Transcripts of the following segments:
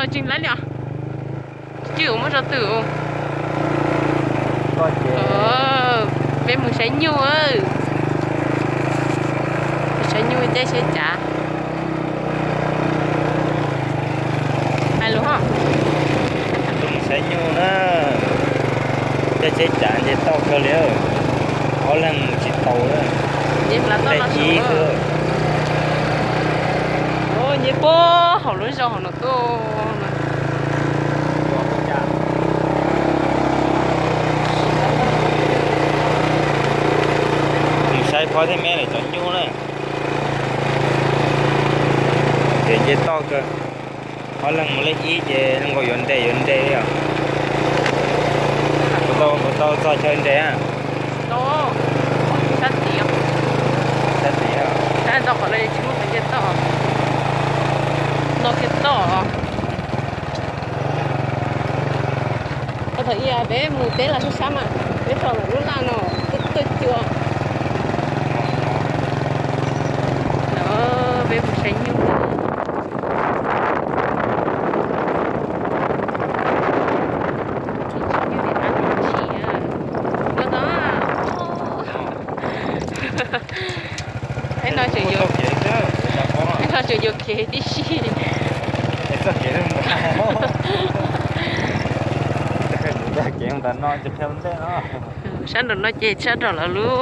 Tsis laib li os. Twb muab tso twm. Peb mus saib nyuj, saib nyuj caij tsheb cav. Hais lus ho. Mus saib nyuj na, caij tsheb cav nce toj kawg li, ob leeg mus tsis tau. Nce ib xwb. Nce puag hauv lub zos hauv no tuaj. Mus saib phob thiab me lawm cov nyuj na. Ces nce toj kawg, ob leeg mus leej ib ces zoo nkaus yuav nres yuav nres li os. Puas tau, puas tau txog chaw nres a? Sab tid, sab tid, sab ntawm qhov no tsis muaj qhov nce toj, no kiag toj. Thaum ub peb mus teb los sab sab mas, peb tso lawm lub laj no tuaj cua. Los peb mus saib nyuj. Ib no tseem yuav kev tib si. Sab nraum no ces sab nraum lawv lub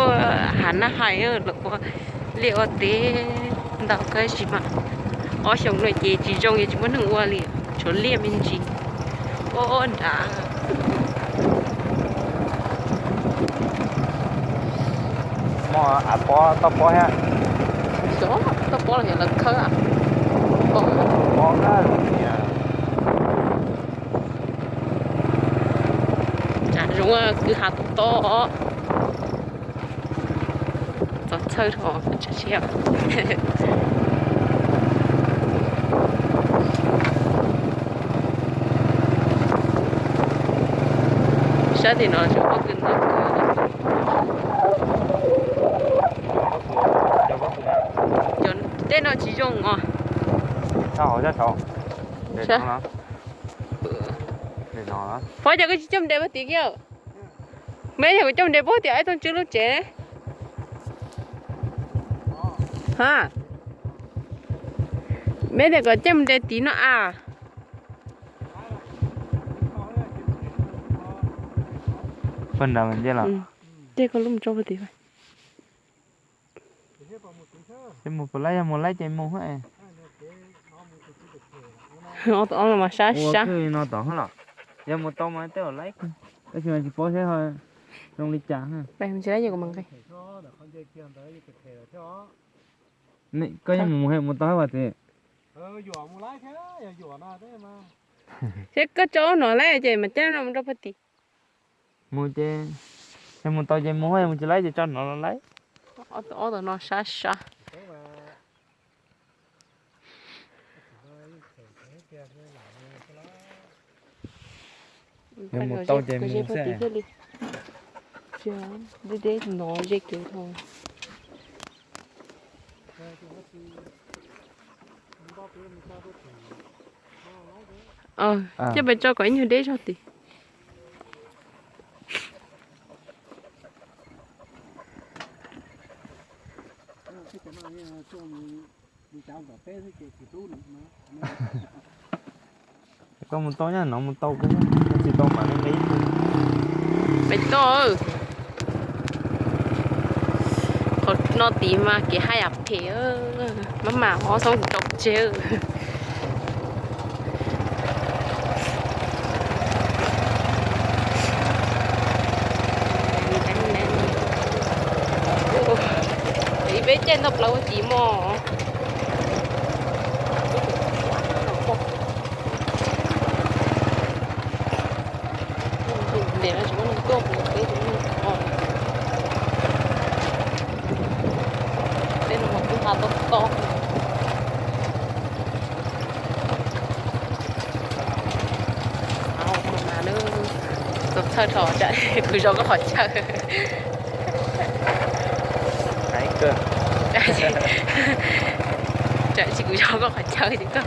hav Naj Hais, lawv ua liaj ua teb ntau kawg tab sis mas ob xyoos no ces tsis zoo es tsis muaj neeg ua li, tshuav liaj me ntsis. Ua nrad. Muaj av pob, toj pob thiab. Xyov toj pob los yog lawv khawb. Zoo kwj ha toj toj. Txog txhawj dhau tsa siab. Sab tim no tseem pob kws ntau kawg. Tej no tsis zoo os. Pov, cas koj tsis coj mus de puag tim kiag? Meb yog kuv coj mus de puag tim Aib Tooj Tswb lub tsev. Ha, meb tias kom coj mus de tim no a. Pag nrad mas nce los. Tej koj lub mus tso puag tim. Ces mus puas laib, yog mus laib ces mus. Ua kwj no tom los, yog mus tau mas tej laib, tab sis mas tsis paub seb ho zoo li cas. Koj yeej mus mus tau hab vas txiv. Seb koj tso no lawm ces mas coj no mus rau puag tim. Mus ces, yog mus tau ces mus, yog mus tsis laib ces tso no los laib. Ob tug no sab sab. Yog mus tau ces mus xwb. Deb deb no ze kev dhau. Coj pes tso kom ib nyuag deb zog tim. Koj mus tau nyob no mus tau, koj tsis tau mas nqi. Peb toj, qhov no tid mas kev haj yam phem, maj mam ob xoob rau tseg. Ib peb caij ntau plaws ua tim mog. Ntawm no tsis muaj neeg tuaj, peb tsis muaj neeg tuaj. Tej no mas kwj ha tob tob. Txaus txhawj dhau, kuv zov koj qhov chaw. Tsis kuv zov koj qhov chaw ces koj.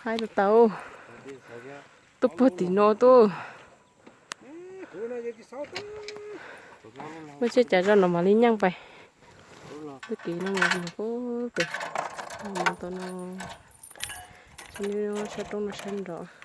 Haib tau tau. Tuaj puag tim no tuaj. Muaj tsiaj cas zoj no mam li nyeej pais. Tag kis no mas puag pem, no tau no, tsis nyob sab roob no sab nraud.